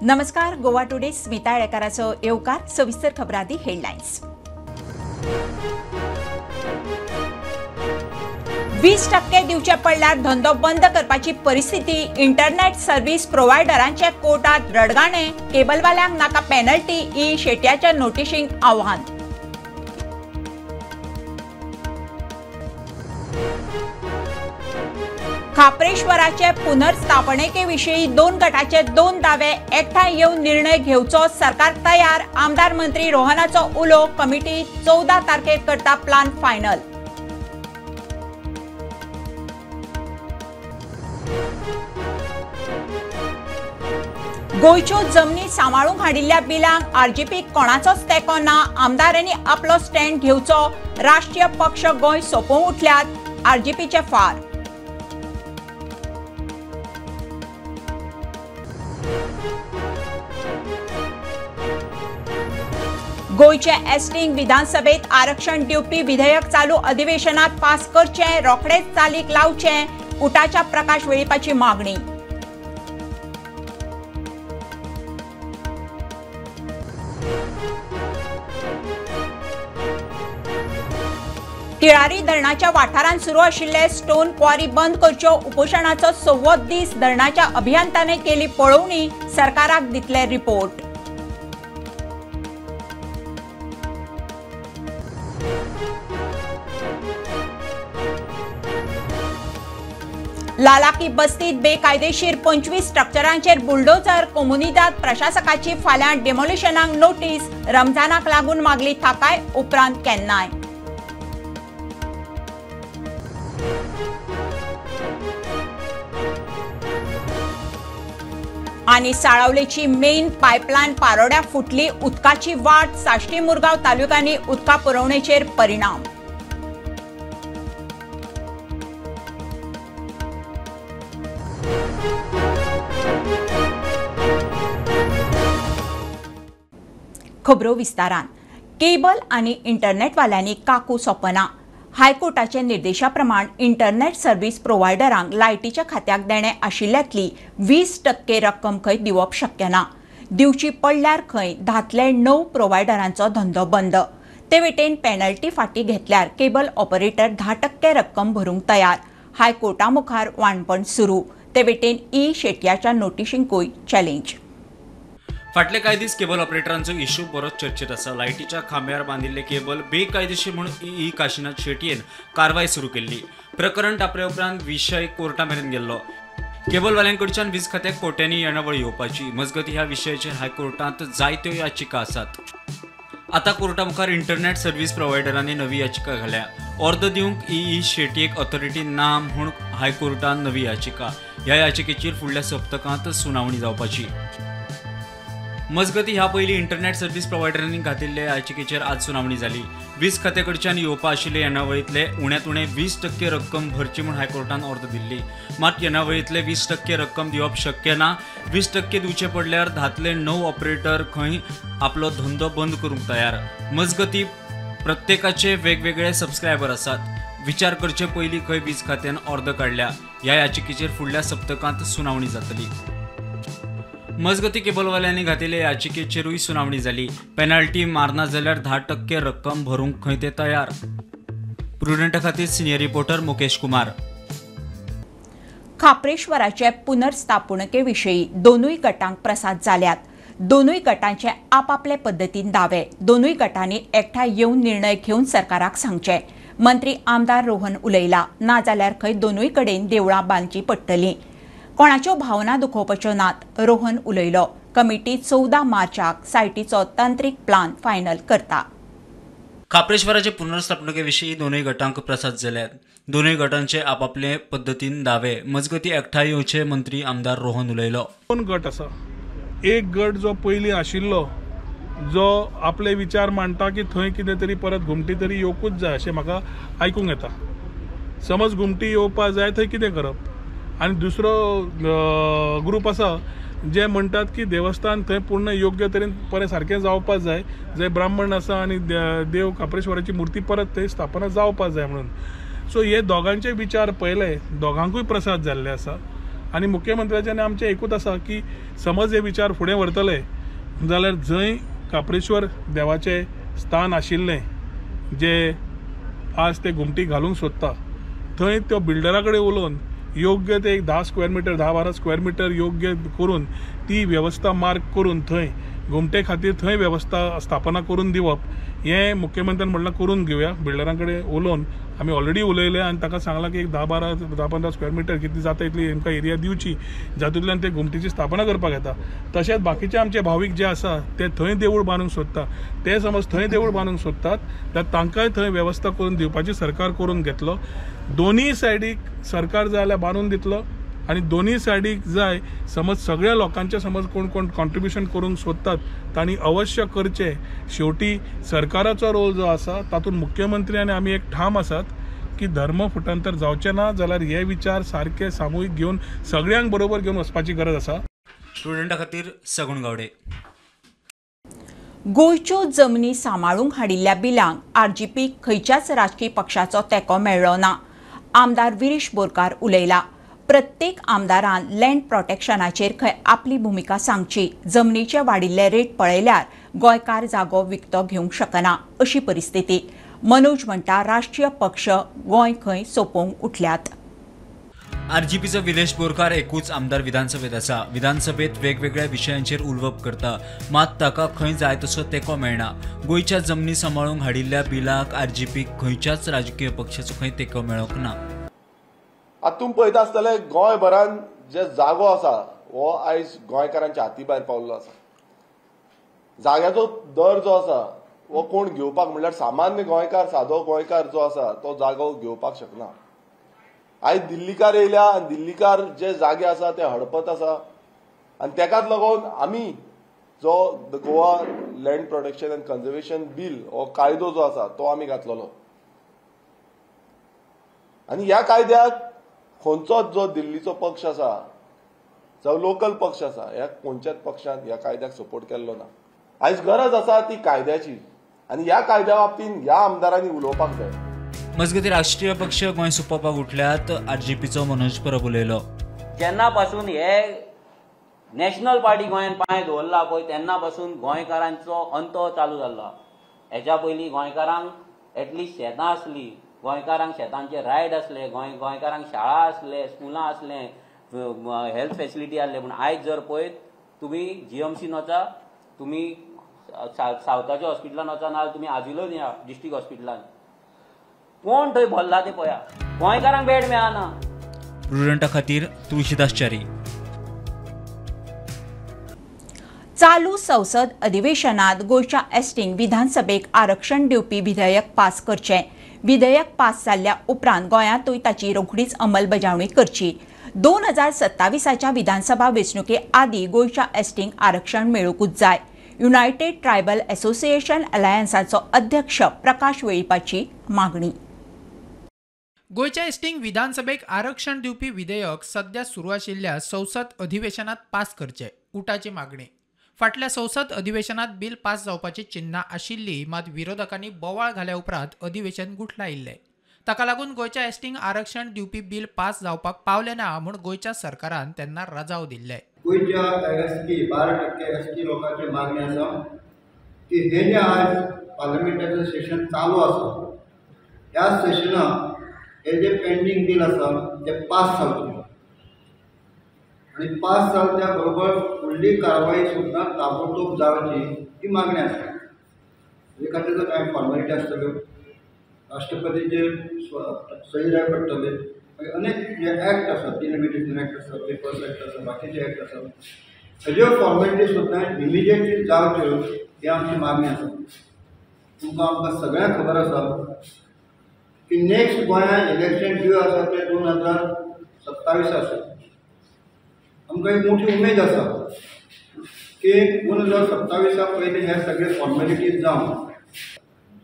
नमस्कार, गोवा टुडे स्मिता येळेकाराचो येवकार. सविस्तर खबरांदी हेडलायन्स. 20% दिवचे पडल्यार धंदो बंद करपाची परिस्थिती. इंटरनेट सर्व्हिस प्रोव्हायडरांचे कोर्टात रडगाणे. केबलवाल्यांक नाका पेनल्टी. ई शेट्याच्या नोटिशींक आव्हान. खाप्रेश्वराचे पुनर्स्थापनेके विशीं दोन गटाचे दोन दावे. एकठांय येवन निर्णय घेवचो सरकार तयार. आमदार मंत्री रोहनाचो उलो. कमिटी 14 तारखेक करता प्लान फायनल. गोंयच्यो जमनी सांबाळूंक हाडिल्ल्या बिलांक आरजीपी कोणाचोच तेंको ना. आमदारांनी आपलो स्टँड घेवचो. राष्ट्रीय पक्ष गोंय सोंपोवंक उठल्यात. आरजीपीचे फार. गोंयचे एसटींक विधानसभेत आरक्षण दिवपी विधेयक चालू अधिवेशनात पास करचें. रोखडेच चालीक लावचें. उटाच्या प्रकाश वेळीपाची मागणी. तिळारी धरणाच्या वाठारांत सुरू आशिल्ले स्टोन क्वारी बंद करच्यो. उपोशणाचो 6वो दीस. धरणाच्या अभियंत्याने केली पळोवणी. सरकाराक दितले रिपोर्ट. लालाकी बस्तीत बेकायदेशीर 25 स्ट्रक्चरांचेर बुलडोजर. कोमुनिदाद प्रशासकाची फाल्यां डेमोलिशनाक नोटीस. रमजानाक लागून मागली थाकाय. उपरांत केन्नाय. आनी साळावलेची मेन पायपलायन पारोड्या फुटली. उदकाची वाट. साश्टी मुरगांव तालुक्यांनी उदका पुरवणेचेर परिणाम. खबरो विस्तारान. केबल आनी इंटरनेटवाल्यांनी काकू सोंपना. हायकोर्टाच्या निर्देशा प्रमाण इंटरनेट सर्व्हिस प्रोव्हायडरांक लायटीच्या खात्याक देणे आशिल्ल्यांतली 20% रक्कम खंय दिवप शक्य ना. दिवची पडल्यार खंय 10तले 9 प्रोव्हायडरांचो धंदो बंद. ते वटेन पेनल्टी फाटी घेतल्यार केबल ऑपरेटर 10% रक्कम भरूंक तयार. हायकोर्टा मुखार वाणपण सुरू. ते वटेन ई शेट्याच्या नोटिशींकूय चॅलेंज. फाटले कांय दीस केबल ऑपरेटरांचो इश्यू बरोच चर्चेत आसा. लायटीच्या खांब्यार बांदिल्ले केबल बेकायदेशीर म्हूण ई काशीनाथ शेटयेन कारवाय सुरू केल्ली. प्रकरण तापले उपरांत विशय कोर्टा मेरेन गेल्लो. केबलवाल्यांकडच्यान वीज खात्याक कोट्यांनी येणावळ येवपाची. मजगती ह्या विशयाचेर हायकोर्टांत जायत्यो याचिका आसात. आतां कोर्टा मुखार इंटरनेट सर्व्हिस प्रोव्हायडरांनी नवी याचिका घाल्या. अर्द दिवंक ई शेटयेक ऑथॉरिटी ना म्हूण हायकोर्टान नवी याचिका. ह्या याचिकेचेर फुडल्या सप्तकांत सुनावणी जावपाची. मजगती ह्या पयलीं इंटरनेट सर्व्हिस प्रोव्हायडरांनी घातिल्ले याचिकेचेर आज सुनावणी जाली. वीज खात्याकडच्यान येवपा आशिल्ले येणावळींतले उण्यांत उणें 20% रक्कम भरची म्हूण हायकोर्टान अर्द दिल्ली. मात येणावळींतले 20% रक्कम दिवप शक्य ना. 20% दिवचे पडल्यार 10तले 9 ऑपरेटर खंय आपलो धंदो बंद करूंक तयार. मजगती प्रत्येकाचे वेगवेगळे सबस्क्रायबर आसात. विचार करचे पयलीं खंय वीज खात्यान अर्द काडल्या. ह्या याचिकेचेर फुडल्या सप्तकांत सुनावणी जातली. मजगती केबलवाल्यांनी घातिल्ले याचिकेचेरूय सुनावणी जाली. पेनल्टी मारना जाल्यार 10% रक्कम भरूंक खंय ते तयार. प्रुडंटा खातीर सिनियर रिपोर्टर मुकेश कुमार. खाप्रेश्वराचे पुनर्स्थापणुके विशीं दोनूय गटांक प्रसाद जाल्यात. दोनूय गटांचे आपापले पद्दतीन दावे. दोनूय गटांनी एकठांय येवन निर्णय घेवन सरकाराक सांगचे. मंत्री आमदार रोहन उलयला. नाजाल्यार खंय दोनूय कडेन देवळां बांदची पडटलीं. कोणाच्यो भावना दुखोवपाच्यो नात. रोहन उलयलो. कमिटी 14 मार्चाक सायटीचो तंत्रीक प्लान फायनल करता. खाप्रेश्वराचे पुनर्स्थापणुके विशीं दोनूय गटांक प्रसाद जाल्यात. दोनूय गटांचे आपापले पद्दतीन दावे. मजगती एकठांय येवचे मंत्री आमदार रोहन उलयलो. दोन गट आसा. एक गट जो पयलीं आशिल्लो जो आपले विचार मांडटा की थंय कितें तरी परत घुमटी तरी येवकूच जाय अशें म्हाका आयकूंक येता. समज घुमटी येवपा जाय थंय कितें करप. आनी दुसरो ग्रूप आसा जे म्हणटात की देवस्थान थंय पूर्ण योग्य तरेन परत सारकें जावपा जाय, जे ब्राह्मण आसा आनी देव खाप्रेश्वराची मुर्ती परत थंय स्थापना जावपा जाय म्हणून. सो हे दोगांचे विचार पळयले, दोगांकूय प्रसाद जाल्ले आसा आनी मुख्यमंत्र्याच्यान आमचें एकूच आसा की समज हे विचार फुडें व्हरतले जाल्यार जंय काप्रेश्वर देवाचें स्थान आशिल्लें जे आज ते घुमटी घालूंक सोदता थंय त्यो बिल्डरा कडेन उलोवन योग्य ते एक 10 स्क्वेअर मिटर 10-12 स्क्वेअर मिटर योग्य करून ती वेवस्था मार्क करून थंय घुमटे खातीर थंय वेवस्था स्थापना करून दिवप हें मुख्यमंत्र्यान म्हणलां करून घेवया. बिल्डरां कडेन उलोवन आमी ऑलरेडी उलयले आनी ताका सांगलां की एक 10-12, 10-15 स्क्वेअर मिटर कितली जाता इतली आमकां एरिया दिवची जातूंतल्यान ते घुमटीची स्थापना करपाक येता. तशेंच बाकीचे आमचे भावीक जे आसा ते थंय देवूळ बांदूंक सोदता, ते समज थंय देवूळ बांदूंक सोदतात जाल्यार तांकांय थंय वेवस्था करून दिवपाची सरकार करून घेतलो. दोनूय सायडीक सरकार जाय जाल्यार बांदून दितलो आनी दोनूय सायडीक जाय समज सगळ्या लोकांचे समज कोण कोण कॉन्ट्रिब्युशन करूंक सोदतात तांणी अवश्य करचें. शेवटी सरकाराचो रोल जो आसा तातूंत मुख्यमंत्री आनी आमी एक ठाम आसात की धर्म फुटांतर जावचें ना जाल्यार हे विचार सारके सामुहीक घेवन सगळ्यांक बरोबर घेवन वचपाची गरज आसा. स्टुडंटा खातीर सगुण गावडे. गोंयच्यो जमनी सांबाळूंक हाडिल्ल्या बिलांक आरजीपी खंयच्याच राजकी पक्षाचो तेंको मेळ्ळो ना. आमदार विरीश बोरकार उलयला. प्रत्येक आमदारान लँड प्रोटेक्शनाचेर खंय आपली भुमिका सांगची. जमनीचे वाडिल्ले रेट पळयल्यार गोंयकार जागो विकतो घेवंक शकना अशी परिस्थिती. मनोज म्हणटा राष्ट्रीय पक्ष गोंय खंय सोंपोवंक उठल्यात. आरजीपीचो विरेश बोरकार एकूच आमदार विधानसभेत आसा. विधानसभेत वेगवेगळ्या विशयांचेर उलोवप करता, मात ताका खंय जाय तसो तेंको मेळना. गोंयच्या जमनी सांबाळूंक हाडिल्ल्या बिलाक आरजीपीक खंयच्याच राजकीय पक्षाचो खंय तेंको मेळोंक ना. आतां तुमी पळयता आसतले गोंयभरान जे जागो आसा हो आयज गोंयकारांच्या हाती भायर पावल्लो आसा. जाग्याचो दर जो आसा हो कोण घेवपाक म्हणल्यार सामान्य गोंयकार, सादो गोंयकार जो आसा तो जागो घेवपाक शकना. आयज दिल्लीकार येयल्या आनी दिल्लीकार जे जागे आसा ते हडपत आसा आनी तेकाच लागून आमी जो the Goa land protection and conservation bill हो कायदो जो आसा तो आमी घातलेलो आनी ह्या कायद्याक खंयचोच जो दिल्लीचो पक्ष आसा जावं लोकल पक्ष आसा ह्या खंयच्याच पक्षान ह्या कायद्याक सपोर्ट केल्लो ना. आयज गरज आसा ती कायद्याची आनी ह्या कायद्या बाबतीन ह्या आमदारांनी उलोवपाक जाय. मजगतीं राष्ट्रीय पक्ष गोंय सोंपोवपाक उठल्यात. आरजीपीचो मनोज परब उलयलो. जेन्ना पासून हे नॅशनल पार्टी गोंयांत पांय दवरला पळय तेन्ना पासून गोंयकारांचो अंत चालू जाल्लो. हेच्या पयलीं गोंयकारांक एटलिस्ट शेतां आसली, गोंयकारांक शेतांचे रायड आसले, गोंयकारांक शाळा आसले, स्कुलां आसले, हेल्थ फेसिलिटी आसले. पूण आयज जर पळयत तुमी जीएमसीन वचा, तुमी सावथाच्या हॉस्पिटलान वचा, ना तुमी आजिलोन या डिस्ट्रिक्ट हॉस्पिटलान, कोण थंय भरला ते पळया, गोंयकारांक बेड मेळना. प्रुडंटा खातीर तुळशीदास च्यारी. चालू संसद अधिवेशनात गोंयच्या एसटींक विधानसभेक आरक्षण दिवपी विधेयक पास करचें. विधेयक पास जाल्ल्या उपरांत गोंयांतूय ताची रोखडीच अंमलबजावणी करची. 2027च्या विधानसभा वेंचणुके आदीं गोंयच्या एसटींक आरक्षण मेळूंकूच जाय. युनायटेड ट्रायबल असोसिएशन अलायन्साचो अध्यक्ष प्रकाश वेळीपाची मागणी. गोंयच्या एसटींक विधानसभेक आरक्षण दिवपी विधेयक सध्या सुरू आशिल्ल्या संसद अधिवेशनात पास करचें उटाची मागणी. फाटल्या संसद अधिवेशनात बिल पास जावपाची चिन्हां आशिल्ली, मात विरोधकांनी बोवाळ घाल्या उपरांत अधिवेशन गुठलायिल्लें. ताका लागून गोंयच्या एसटींक आरक्षण दिवपी बिल पास जावपाक पावलें ना म्हूण गोंयच्या सरकारान तेन्ना रजाव दिल्ले. गोंयच्या एसटी 12% एसटी लोकांची मागणी आसा की हे जे आज पार्लमेंटाचें सेशन चालू आसा ह्या सेशनाक हे जे पेंडींग बील आसा ते पास जावचें आनी पास जाल्या बरोबर फुडली कारवाई सुद्दां ताबडतोब जावची ही मागणी आसा. हे खातीर कांय फॉर्मेलिटी आसतल्यो, राष्ट्रपतीचे सही जाय पडटले, मागीर अनेक जे एक्ट आसात, डिलिमिटेशन एक्ट आसा, पेपर्स एक्ट आसा, बाकीचे एक्ट आसात, हेज्यो फॉर्मेलिटी सुद्दां इमिजिएटली जावच्यो ही आमची मागणी आसा. तुमकां आमकां सगळ्यांक खबर आसा की नेक्स्ट गोंयांत इलेक्शन ड्यू आसा ते 2027 आसा. आमकां एक मोठी उमेद आसा की 2027 पयलीं हे सगळे फॉर्मेलिटीज जावन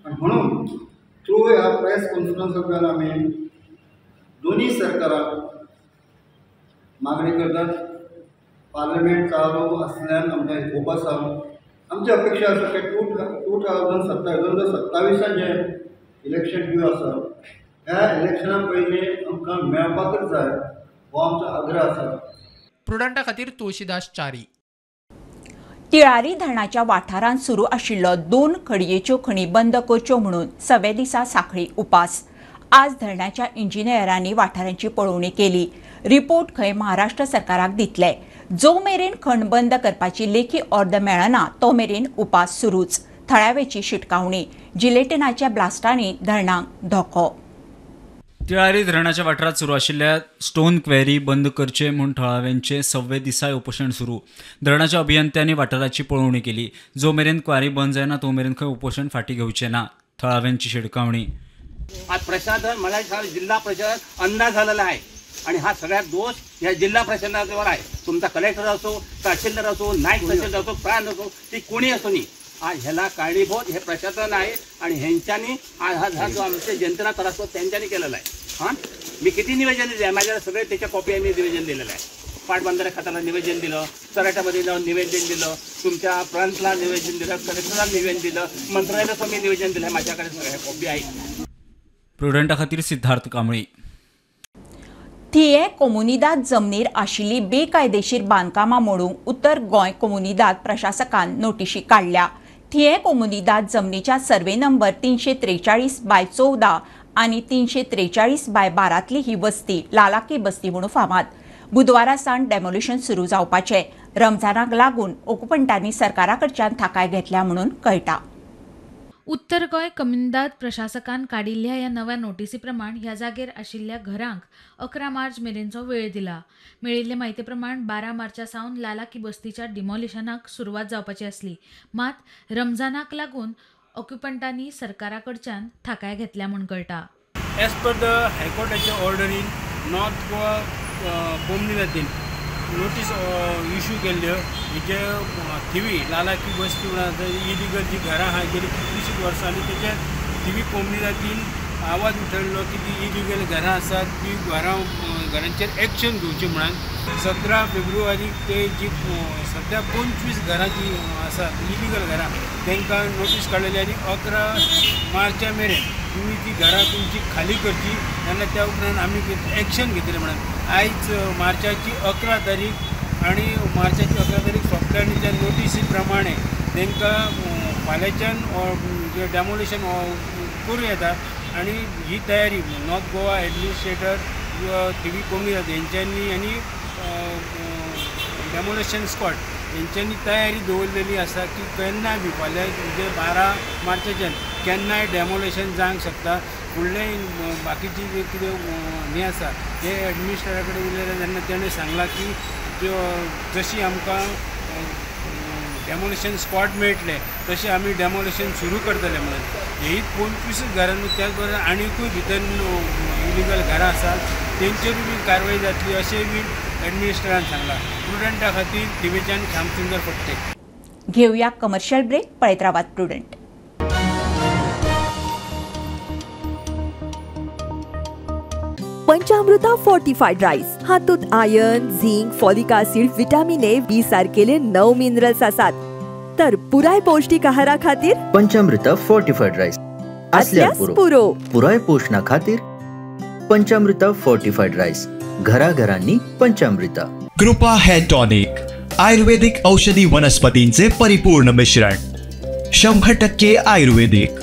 आनी म्हणून थ्रू ह्या प्रेस कॉन्फरन्सांतल्यान आमी दोनूय सरकाराक मागणी करतात. पार्लमेंट चालू आसल्यान आमकां एक होप आसा, आमची अपेक्षा आसा की 2027 जें इलेक्शन ड्यू आसा ह्या इलेक्शना पयलीं आमकां मेळपाकच जाय हो आमचो आग्रह आसा. प्रुडंटा खातीर तुळशीदास च्यारी. तिळारी धरणाच्या वाठारांत सुरू आशिल्लो 2 खडयेच्यो खणी बंद करच्यो म्हणून 6व्या दिसा साखळी उपास. आज धरणाच्या इंजिनियरांनी वाठारांची पळोवणी केली. रिपोर्ट खंय महाराष्ट्र सरकाराक दितले. जो मेरेन खण बंद करपाची लेखी ऑर्द मेळना तो मेरेन उपास सुरूच. थळाव्याची शिटकावणी. जिलेटिनाच्या ब्लास्टांनी धरणाक धोको. तिळारी धरणाच्या वाठारांत सुरू आशिल्ल्या स्टोन क्वेरी बंद करचे म्हूण थळाव्यांचे 6व्या दिसाय उपोशण सुरू. धरणाच्या अभियंत्यांनी वाठाराची पळोवणी केली. जो मेरेन क्वारी बंद जायना तो मेरेन खंय उपोशण फाटी घेवचें ना. थळाव्यांची शिटकावणी. आज प्रशासन मला जिल्हा प्रशासन अंदाज झालेला आहे आणि हा सगळ्यात दोष या जिल्हा प्रशासनावर आहे. तुमचा कलेक्टर असो, तहसीलदार असो, नाईक तहसीलदार असो, प्रांत असो, ती कोणी असो नी, आज ह्याला कारणीभूत हे प्रशासन आहे आणि ह्यांच्यानी आज हा जो आमच्या जनतेला त्रास होतो त्यांच्यानी केलेला आहे. हां, मी किती निवेदन दिले आहे, माझ्याकडे सगळे त्याच्या कॉपी मी निवेदन दिलेलं आहे. पाटबंधारे खात्याला निवेदन दिलं, सराटामध्ये जाऊन निवेदन दिलं, तुमच्या प्रांतला निवेदन दिलं, कलेक्टरला निवेदन दिलं, मंत्रालयाला पण मी निवेदन दिलं आहे. माझ्याकडे सगळ्या कॉपी आहे. प्रुडंटा खातीर सिद्धार्थ कांबळी. थिये कोमुनिदाद जमनीर आशिल्ली बेकायदेशीर बांदकामां मोडूंक उत्तर गोंय कोमुनिदाद प्रशासकान नोटिशी काडल्या. थिये कोमुनिदाद जमनीच्या सर्वे नंबर 343/14 आनी 343/12 ही वस्ती लालाकी बस्ती म्हणून फामाद. बुधवारा सावन डेमोलिशन सुरू जावपाचें. रमजानाक लागून ओकुपंटांनी सरकारा कडच्यान थाकाय घेतल्या म्हणून कळटा. उत्तर गोंय कोमुनिदाद प्रशासकान काडिल्ल्या ह्या नव्या नोटिसी प्रमाण ह्या जागेर आशिल्ल्या घरांक 11 मार्च मेरेनचो वेळ दिला. मेळिल्ले म्हायती प्रमाण 12 मार्चा सावन लालाकी बस्तीच्या डिमॉलिशनाक सुरवात जावपाची आसली, मात रमजानाक लागून ऑक्युपंटांनी सरकारा कडच्यान थाकाय घेतल्या म्हूण कळटा. एज पर the हायकोर्टाच्या ऑर्डरीन नॉर्थ गोवा कोमुनिदादीन नोटीस इश्यू केल्ल्यो जे थिवी लालाकी बस्ती म्हणून इलिगल जी घरां आहा गेली कितलीशींच वर्सां आनी तेच्या थिवी कोमुनिदादीन आवाज उठयल्लो की ती इलिगल घरां आसात ती घरां घरांचेर एक्शन घेवची म्हणून 17 फेब्रुवारीक ते जी सद्या 25 घरां जी आसात इलिगल घरां तांकां नोटीस काडलेली आनी 11 मार्चा मेरेन तुमी ती घरां तुमची खाली करची तेन्ना त्या उपरांत आमी एक्शन घेतले म्हणून आयज मार्चाची 11 तारीख आनी मार्चाची 11 तारीख सोंपल्या आनी त्या नोटीसी प्रमाणे तांकां फाल्यांच्यान डेमोलिशन करूं येता आनी ही तयारी नॉर्थ गोवा एडमिनिस्ट्रेटर थिवी कोमुनिदाद हेंच्यांनी आनी डेमोलिशन स्क्वॉड हेंच्यांनी तयारी दवरलेली आसा की केन्नाय बी फाल्यां म्हणजे 12 मार्चाच्यान केन्नाय डेमोलिशन जावंक शकता. फुडलें बाकीची जे कितें हें आसा ते एडमिनिस्ट्रेटरा कडेन उलयलें तेन्ना तेणें सांगलां की जशी आमकां डेमोलिशन स्पॉट मेळटले तशें आमी डेमोलिशन सुरू करतले म्हणून. ही 25 घरां न्हू त्याच बरोबर आनीकूय भितर इलिगल घरां आसात तेंचेरूय बी कारवाय जातली अशेंय बी एडमिनिस्ट्रेटरान सांगलां. प्रुडंटा खातीर थिवेच्यान श्यामसुंदर फडते. घेवया कमर्शियल ब्रेक. पळयत रावात प्रुडंट. पंचामृता फोर्टिफाईड राईस हातूंत iron, zinc, folic acid, vitamin A, B सारकेले 9 मिनरल्स आसात. तर पुराय पौष्टिक आहारा खातीर पंचामृता फोर्टिफाईड राईस असल्यार पुरो. पुराय पोषणा खातीर पंचामृता फोर्टिफाईड राईस घराघरांनी पंचामृता. कृपा हेअर टॉनिक आयुर्वेदिक औषधी वनस्पतींचे परिपूर्ण मिश्रण, 100% आयुर्वेदिक.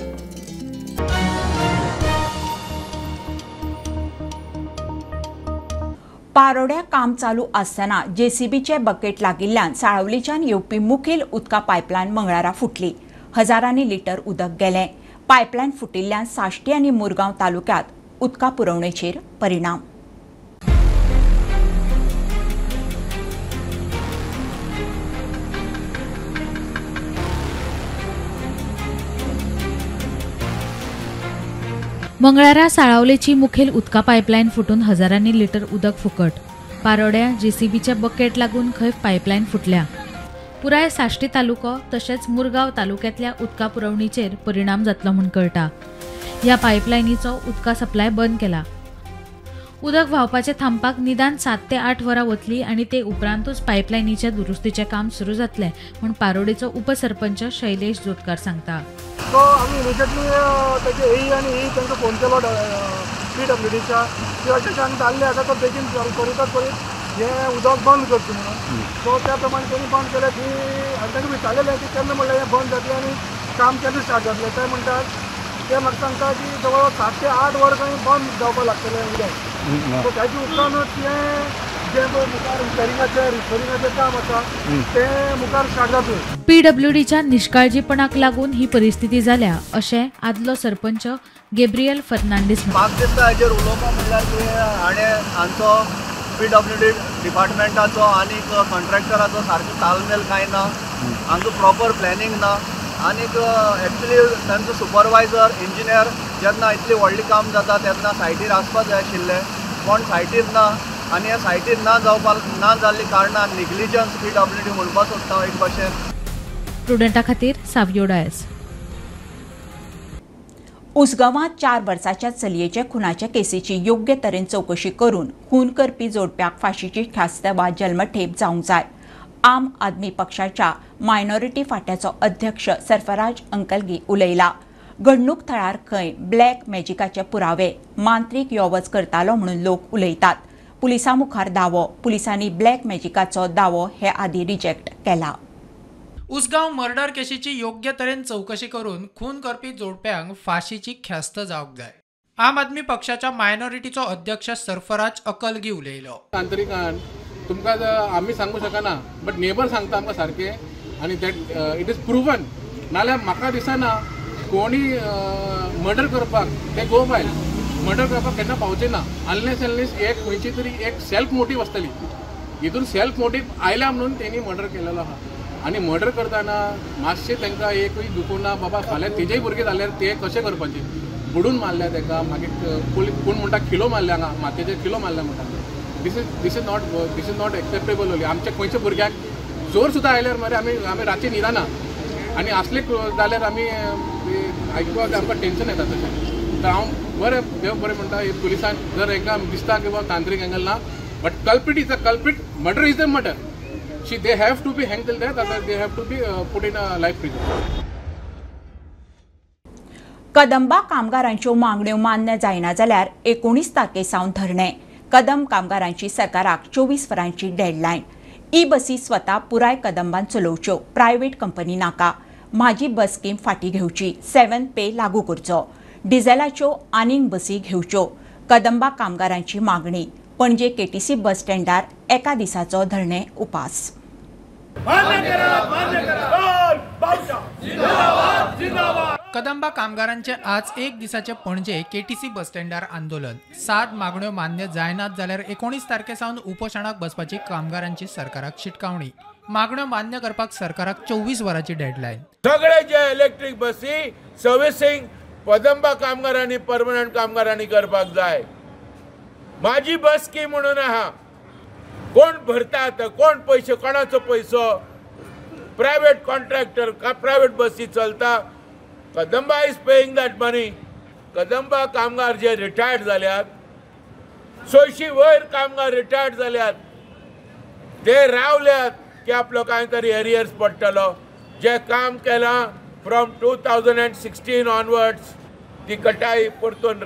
पारोड्या काम चालू आसतना जेसीबीचे बकेट लागिल्ल्यान साळवलीच्यान येवपी मुखेल उदका पायपलायन मंगळारा फुटली. हजारांनी लिटर उदक गेलें. पायपलायन फुटिल्ल्यान साश्टी आनी मुरगांव तालुक्यात उदका पुरवणेचेर परिणाम. मंगळारा साळावलेची मुखेल उदका पायपलायन फुटून हजारांनी लिटर उदक फुकट. पारोड्या जेसीबीच्या बकेट लागून खंय पायपलायन फुटल्या. पुराय साश्टी तालुको तशेंच मुरगांव तालुक्यांतल्या उदका पुरवणीचेर परिणाम जातलो म्हूण कळटा. ह्या पायपलायनीचो उदका सप्लाय बंद केला. उदक व्हांवपाचें थांबपाक निदान 7 ते 8 वरां वतली आनी ते उपरांतूच पायपलायनीच्या दुरुस्तीचें काम सुरू जातलें म्हूण पारोडेचो उपसरपंच शैलेश जोतकार सांगता. सो आमी इमिजिएटली ताचे ए आनी ई तांकां फोन केलो पी डब्ल्यू डीच्या प्रशासनान धाडले आसा तो बेगीन करीतच करीत हें उदक बंद करचें म्हणून. सो त्या प्रमाणे तेणी बंद केलें की आनी तांकां विचारलेलें की केन्ना म्हणल्यार हें बंद जातलें आनी काम केन्ना स्टार्ट जातलें. ते म्हणटात ते म्हाका सांगता की जवळ 7 ते 8 वरां खंय बंद जावपाक लागतलें उदक. सो ताजे उपरांतूच हें जें पळय मुखार रिपेरिंगाचें रिस्टोरिंगाचें काम आसा तें मुखार स्टार्ट जातलें. पीडब्ल्यूडीच्या निष्काळजीपणाक लागून ही परिस्थिती जाल्या अशें आदलो सरपंच गेब्रियल फर्नांडीस. म्हाका दिसता हाजेर उलोवपा म्हणल्यार की हाणें हांचो पीडब्ल्यूडी डिपार्टमेंटाचो आनी कॉन्ट्रॅक्टराचो सारको तालमेल कांय ना, हांचो प्रॉपर प्लॅनिंग ना आनीक एक्चुली तांचो सुपरवायजर इंजिनियर जेन्ना इतली व्हडली काम जाता तेन्ना सायटीर आसपा जाय आशिल्ले, कोण सायटीर ना आनी ह्या सायटीर ना जावपाक ना जाल्ली कारणान निग्लिजन्स पीडब्ल्यूडी म्हणपाक सोदता एक भाशेन. प्रुडंटा खातीर सावियो डायस. उसगांवांत 4 वर्साच्या चलयेच्या खुनाच्या केसीची योग्य तरेन चवकशी करून खून करपी जोडप्याक फाशीची ख्यास्त वा जल्मठेप जावंक जाय. आम आदमी पक्षाच्या मायनॉरिटी फांट्याचो अध्यक्ष सरफराज अंकलगी उलयला. घडणूक थळार खंय ब्लॅक मॅजिकाचे पुरावे, मांत्रीक यो वच करतालो म्हणून लोक उलयतात. पुलिसां मुखार दावो, पुलिसांनी ब्लॅक मॅजिकाचो दावो हे आदी रिजेक्ट केला. उसगांव मर्डर केशीची योग्य तरेन चवकशी करून खून करपी जोडप्यांक फाशीची ख्यास्त जावंक जाय. आम आदमी पक्षाच्या मायनॉरिटीचो अध्यक्ष सरफराज अकलगी उलयलो. तांत्रिकान तुमकां आमी सांगू शकना बट नेबर सांगता आमकां सारकें आनी that it is proven. नाल्यार म्हाका दिसना कोणी मर्डर करपाक ते गो बायल मर्डर करपाक केन्ना पावचे ना अनलेस अनलेस एक खंयची तरी एक सेल्फ मोटीव आसतली. हितून सेल्फ मोटीव आयल्या म्हणून तेणी मर्डर केलेलो आहा. आनी मर्डर करतना मातशें तांकां एकूय दुखूं ना बाबा फाल्यां तेजेय भुरगे जाल्यार ते कशें करपाचें. बुडून मारल्या ताका, मागीर कोण म्हणटा किलो मारल्या हांगा मातयेचेर किलो मारल्या म्हणटा. This is not acceptable. आमच्या खंयच्या भुरग्याक जोर सुद्दां आयल्यार मरे आमी आमी रातचे न्हिदना आनी असले जाल्यार आमी आयकुपाक आमकां टेंशन येता. तशें तर हांव बरें देव बरें म्हणटा पुलिसान जर एकदां दिसता की बाबा तांत्रीक एंगल ना but culprit is a culprit, murder is a murder. They have to be hanged till death, otherwise they have to be put in a life prison. Kadamba कामगारांच्यो मागण्यो मान्य जायना जाल्यार 19 तारखे सावन धरणें. कदंब कामगारांची सरकाराक 24 वरांची डेडलायन. ई बसी स्वता पुराय कदंबान चलोवच्यो, प्रायव्हेट कंपनी नाका. म्हाजी बस स्कीम फाटी घेवची, 7 पे लागू करचो, डिझेलाच्यो आनीक बसी घेवच्यो, कदंबा कामगारांची मागणी. पणजे केटीसी बस स्टँडार एका दिसाचो धरणें उपास. कदंबा कामगारांचे आज एक दिसाचे पणजे केटीसी बस स्टँडार आंदोलन. 7 मागण्यो मान्य जायनात जाल्यार 19 तारखे सावन उपोशणाक बसपाची कामगारांची सरकाराक शिटकावणी. मागण्यो मान्य करपाक सरकाराक 24 वरांची डेडलायन. सगळे जे इलेक्ट्रीक बसी सर्विसिंग कदंबा कामगारांनी परमनंट कामगारांनी करपाक जाय. माझी बस स्कीम म्हणून आहा, कोण भरतात कोण पयशे, कोणाचो पयसो, प्रायव्हेट कॉन्ट्रॅक्टर का प्रायव्हेट बसी चलता. Kadamba is paying that money. Kadamba कामगार जे रिटायर्ड जाल्यात, 100 वयर कामगार रिटायर्ड जाल्यात, ते रावल्यात की आपलो कांय तरी एरियर्स पडटलो. जे काम केलां फ्रॉम 2016 ऑनवर्ड्स ती कटाई परतून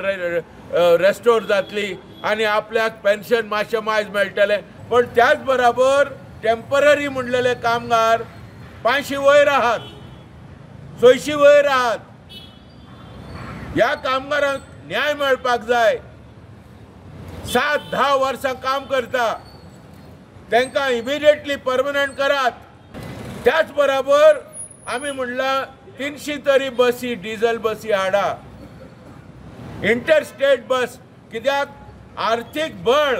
रेस्टोर जातली आनी आपल्याक पेन्शन मातशें मायज मेळटलें. पण त्याच बराबर टेम्पररी म्हणलेले कामगार 500 वयर आहात, 600 वयर आहात. ह्या कामगारांक न्याय मेळपाक जाय. 7-10 वर्सां काम करता तांकां इमिडिएटली परमनंट करात. त्याच बराबर आमी म्हणलां 300 तरी बसी डिझल बसी हाडा, इंटरस्टेट बस, कित्याक आर्थीक बळ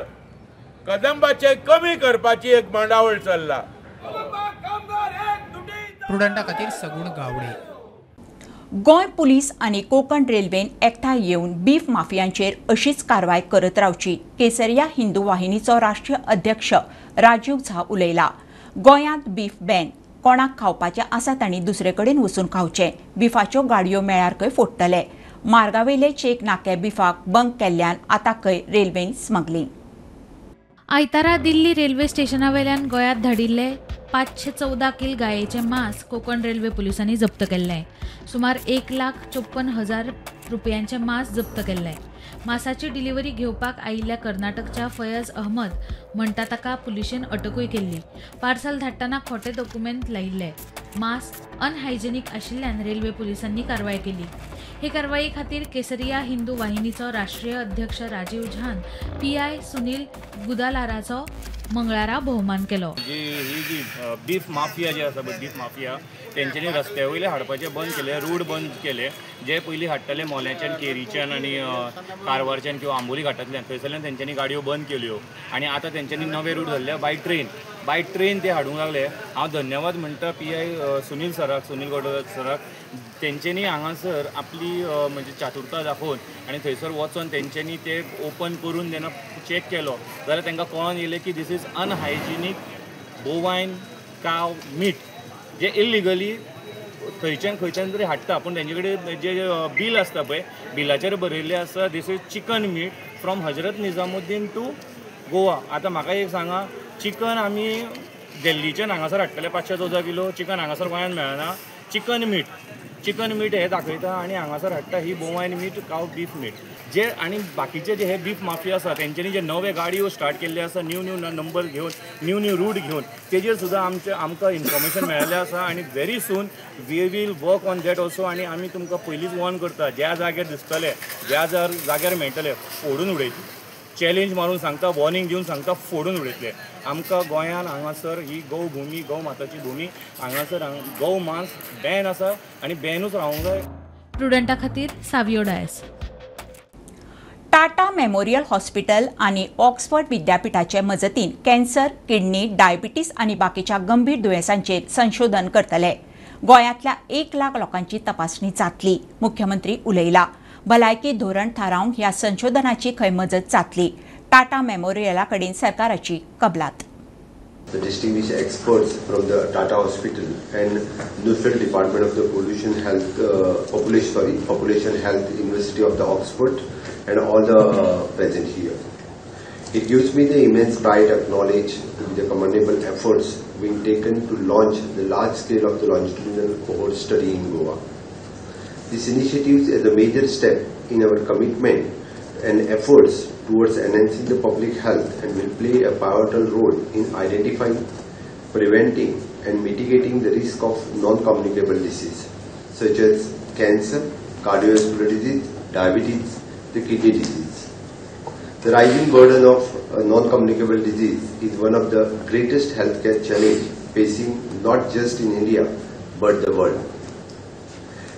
कदंबाचे कमी करपाची एक मांडावळ चल्ला. प्रुडंटा खातीर सगुण गावडे. गोंय पुलीस आनी कोंकण रेल्वेन एकठांय येवन बीफ माफियांचेर अशीच कारवाय करत रावची, केसरिया हिंदू वाहिनीचो राष्ट्रीय अध्यक्ष राजीव झा उलयला. गोंयांत बीफ बॅन, कोणाक खावपाचें आसा तांणी दुसरे कडेन वचून खावचें. बिफाच्यो गाडयो मेळ्यार खंय फोडटले. मार्गावेले चेक नाके बिफाक बंक केल्ल्यान आतां खंय रेल्वेन स्मगलिंग. आयतारा दिल्ली रेल्वे स्टेशनावेल्यान गोंयांत धाडिल्ले 514 किल गायेचें मांस कोंकण रेल्वे पुलिसांनी जप्त केल्लें. सुमार 1,54,000 रुपयांचे मांस जप्त केल्लें. मांसाची डिलिव्हरी घेवपाक आयिल्ल्या कर्नाटकच्या फयज अहमद म्हणटा ताका पुलिशेन अटकूय केल्ली. पार्सल धाडटना खोटे दोकुमेंत लायिल्ले. मांस अनहायजेनीक आशिल्ल्यान रेल्वे पुलिसांनी कारवाय केली. हे कारवाये खातीर केसरिया हिंदू वाहिनीचो राष्ट्रीय अध्यक्ष राजीव झान PI Sunil गुदालाराचो मंगळारा भोवमान केलो. जी ही जी बीफ माफिया जी आसा पळय, बीफ माफिया तेंच्यांनी रस्त्या वयले हाडपाचें बंद केलें, रूट बंद केले. जे पयलीं हाडटाले मोल्याच्यान, केरीच्यान आनी कारवारच्यान किंवा आंबोली घाटांतल्यान, थंयसरल्यान तेंच्यांनी गाडयो बंद केल्यो आनी आतां तेंच्यांनी नवे रूट धरले बाय ट्रेन. बाय ट्रेन ते हाडूंक लागले. हांव धन्यवाद म्हणटा PI Sunil सराक, सुनील गौडर सराक. तेंच्यांनी हांगासर आपली म्हणजे चातुरता दाखोवन आनी थंयसर वचोन तेंच्यांनी ते ओपन करून जेन्ना चॅक केलो जाल्यार तांकां कळोन येयलें की this is unhygienic bovine cow meat, J illegally खंयच्यान खंयच्यान तरी हाडटा. पूण तेंचे कडेन जे बील आसता पळय, बिलाचेर बरयल्लें आसा this is chicken meat from Hazrat Nizamuddin to Goa. आतां म्हाका एक सांगा, चिकन आमी दिल्लीच्यान हांगासर हाडटले 514 किलो चिकन हांगासर गोंयांत मेळना. चिकन मीट हे दाखयता आनी हांगासर हाडटा ही bovine meat, cow beef meat. जे आनी बाकीचे जे हे बीफ माफिया आसा तेंच्यांनी जे नवे गाडयो स्टार्ट केल्ले आसा, न्यू न्यू नंबर घेवन, न्यू न्यू रूट घेवन, तेजेर सुद्दां आमकां इन्फॉर्मेशन मेळिल्लें आसा आनी very soon we will work on that also. आनी आमी तुमकां पयलींच वॉर्न करता, ज्या जाग्यार दिसतले, ज्या जाग्यार मेळटले फोडून उडयतले. चॅलेंज मारून सांगता, वॉर्निंग दिवन सांगता, फोडून उडयतले. आमकां गोंयान हांगासर ही गौ भूमी, गौ माताची भूमी, हांगासर गौ मांस बॅन आसा आनी बॅनूच रावंक जाय. प्रुडंटा खातीर Savio Dias. Tata memorial hospital आनी ऑक्सफर्ड विद्यापीठाचे मजतीन कॅन्सर, किडनी, डायबिटीस आनी बाकीच्या गंभीर दुयेंसांचेर संशोधन करतले. गोंयांतल्या 1 लाख लोकांची तपासणी जातली, मुख्यमंत्री उलयला. भलायकी धोरण थारावंक ह्या संशोधनाची खंय मजत जातली. टाटा मेमोरियला कडेन सरकाराची कबलात. The distinguished experts from the Tata Hospital and Nuffield Department of the Pollution Health, Population Health University of the Oxford, and all the present here. It gives me the immense pride to acknowledge the commendable efforts being taken to launch the large scale of the longitudinal cohort study in Goa. This initiative is a major step in our commitment and efforts towards enhancing the public health and will play a pivotal role in identifying, preventing and mitigating the risk of non-communicable disease such as cancer, cardiovascular disease, diabetes, the kidney disease. The rising burden of non-communicable disease is one of the greatest healthcare challenge facing not just in India but the world.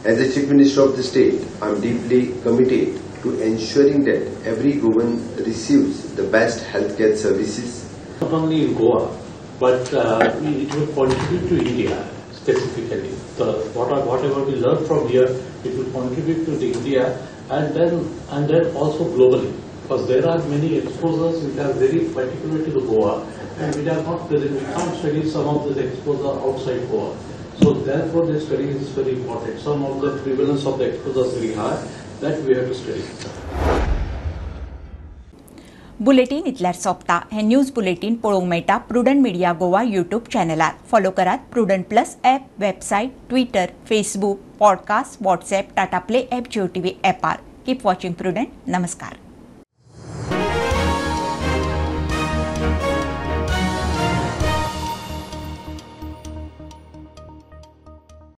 As the Chief Minister of the state, I am deeply committed to ensuring that every Goan receives the best healthcare services. Not only in Goa, but it will contribute to India specifically. Whatever we learn from here, it will contribute to the India and then also globally, because there are many exposures which are very particular to the Goa and which are not present. We can't study some of these exposure outside Goa. So therefore this study is very important. Some of the prevalence of the exposure is very high, that we have to study. Bulletin इतल्यार सोंपता. हे news bulletin पळोवंक मेळटा Prudent Media Goa YouTube चॅनलार. Follow करात Prudent plus app, website, Twitter, Facebook, podcast, WhatsApp, Tata play app, Jio TV ॲपार. Keep watching prudent. नमस्कार.